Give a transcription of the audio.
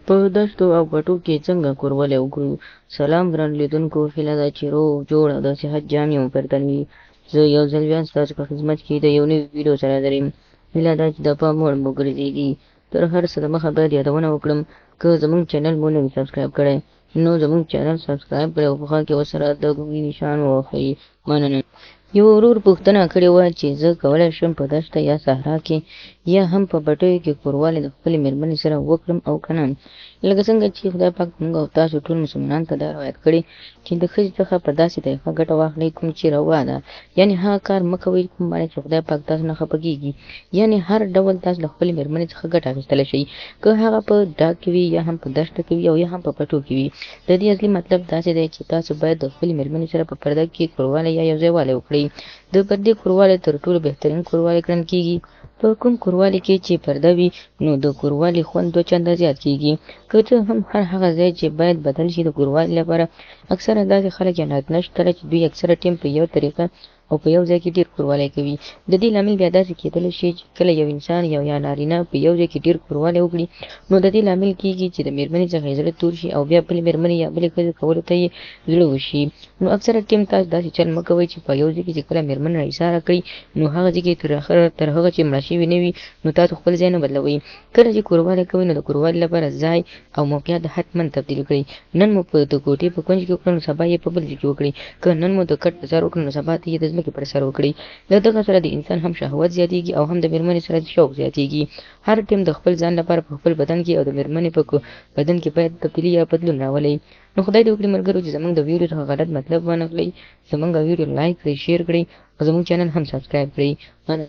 په دښتو او پټو کې څنګه کوروالی وکړو؟ سلام ګران لیدونکو، هیله ده چې روغ جوړ او د صحت جامې مو پر تن وي. زه یو ځل بیا ستاسو په خدمت کې د یو نوي ویډیو سره حاضر یم. هیله ده چې د پام وړ مو ګرځېږي. تر هر څه د مخه باید یادونه وکړم، که زموږ چینل مو نه وي سبسکرایب کړی نو زموږ چینل سبسکرایب کړئ او په خوا کې ورسره د ګونګي نشان ووهئ. مننه. یو ورور پوښتنه کړې وه چې زه کولای شم په دښته یا صحرا کې یا هم په پټیو کې کوروالی د خپلې مېرمنې سره وکړم او که نه؟ لکه څنګه چې خدای پاک موږ او تاسو ټول مسلمانان ته دا روایت کړې چې د ښځې څخه په داسې طریقه ګټه واخلئ کوم چې روا ده، یعنې هغه کار مه کوئ کوم باندې چې خدای پاک تاسو نه خفه کېږي. یعنې هر ډول تاسو له خپلې مېرمنې څخه ګټه اخیستلی شئ، که هغه په ډاګ کې وي یا هم په دښته کې وي او یا هم په پټو کې وي. د دې اصلي مطلب داسې دی چې تاسو باید د خپلې مېرمنې سره په پرده کې کوروالی یا یوځایوالی وکړئ. د پردې کوروالی تر ټولو بهترین کوروالی ګڼل کېږي. په کوم کوروالي کې چې پرده وي نو د کوروالي خوند دوه چنده زیات کېږي. که څه هم هر هغه ځای چې باید بدل شي د کوروالي لپاره، اکثره داسې خلک یا نارینه شته چې دوی اکثره ټیم په یو طریقه او په یو ځای کې ډېر کوروالی کوي. د دې لامل بیا داسې کېدلی شي چې کله یو انسان یو یا نارینه په یو ځای کې ډېر کوروالی وکړي نو د دې لامل کېږي چې د مېرمنې څخه یې زړه تور شي او بیا بلې مېرمنې یا بلې ښځې کولو ته یې زړه وشي. نو اکثره ټیم تاسو داسې چل مه کوئ چې په یو ځای کې چې کله مېرمن را ایساره کړئ نو هغه ځای کې تر اخره تر هغه چې مړه شوې نه وي نو تاسو خپل ځای نه بدلوئ. کله چې کوروالی کوئ نو د کوروالي لپاره ځای او موقعیت حتما تبدیل کړئ. نن مو په د کوټې په کونج کې وکړه نو سبا یې په بل ځای کې وکړئ. که نن مو د کټ په سر وکړه نو سبا ته یې د ځمکې پر سر وکړئ. له دغه سره د انسان هم شهوت زیاتیږي او هم د مېرمنې سره شوق زیاتیږي. هر ټیم د خپل ځان لپاره په خپل بدن کې او د مېرمنې په بدن کې باید تبدیلي یا بدلون راولئ. نو خدای دې وکړي ملګرو چې زموږ د ویډیو څخه غلط مطلب وانخلئ. زموږ ویډیو لایک کړئ، شیر کړئ او زموږ چینل هم سبسکرایب کړئ. مننه.